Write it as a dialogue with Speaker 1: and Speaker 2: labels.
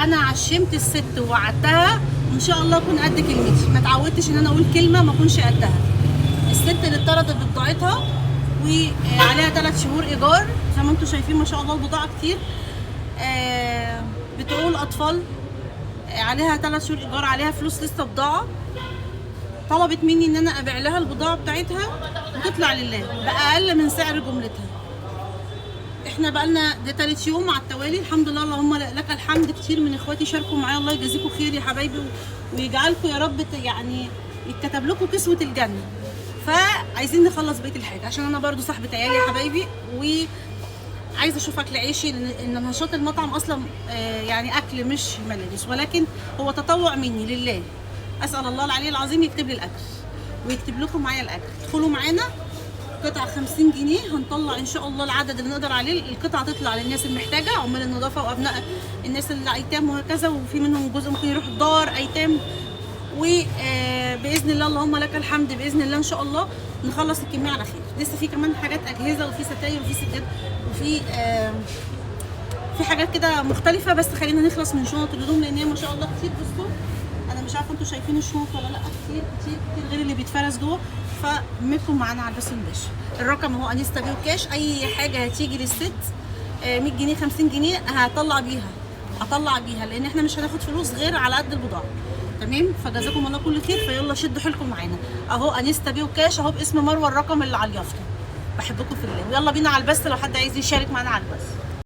Speaker 1: انا عشمت الست ووعدتها وان شاء الله اكون قد كلمتي، ما اتعودتش ان انا اقول كلمة ما اكونش قدها. الست اللي اتطردت ببضاعتها وعليها 3 شهور ايجار، زي ما انتم شايفين ما شاء الله البضاعة كتير. بتقول اطفال، عليها 3 شهور ايجار، عليها فلوس لسه بضاعة. طلبت مني ان انا ابيع لها البضاعة بتاعتها وتطلع لله باقل من سعر جملتها. احنا بقالنا ده تالت يوم على التوالي، الحمد لله، اللهم لك الحمد. كتير من اخواتي شاركوا معايا، الله يجازيكم خير يا حبايبي، ويجعلكم يا رب يعني يتكتب لكم كسوة الجنة. فعايزين نخلص بقية الحاجة عشان انا برضو صاحبة عيالي يا حبايبي، وعايزة اشوف اكل عيشي، لان نشاط المطعم اصلا يعني اكل مش ملابس، ولكن هو تطوع مني لله. اسال الله العلي العظيم يكتب لي الاجر ويكتب لكم معايا الاجر. ادخلوا معانا قطعة 50 جنيه، هنطلع ان شاء الله العدد اللي نقدر عليه. القطعة تطلع للناس المحتاجة، عمال النظافة وابناء الناس اللي ايتام وهكذا، وفي منهم جزء ممكن يروح دار ايتام. وباذن الله اللهم لك الحمد، باذن الله ان شاء الله نخلص الكمية على خير. لسه في كمان حاجات اجهزة، وفي ستاير، وفي سجاد، وفي في حاجات كده مختلفة، بس خلينا نخلص من شنط الهدوم لان هي ما شاء الله كتير. بصوا انا مش عارفه انتوا شايفين الشنط ولا لا، كتير كتير كتير غير اللي بيتفرز جوه. فمتكم معانا على البث المباشر. الرقم هو انستا بي وكاش. اي حاجة هتيجي للست، 100 جنيه 50 جنيه هطلع بيها، هطلع بيها، لان احنا مش هناخد فلوس غير على قد البضاعة. تمام؟ فجزاكم الله كل خير. فيلا شدوا حيلكم معانا اهو، انستا بي وكاش اهو باسم مروه، الرقم اللي على اليافطه. بحبكم في الله، ويلا بينا على البث لو حد عايز يشارك معانا على البث.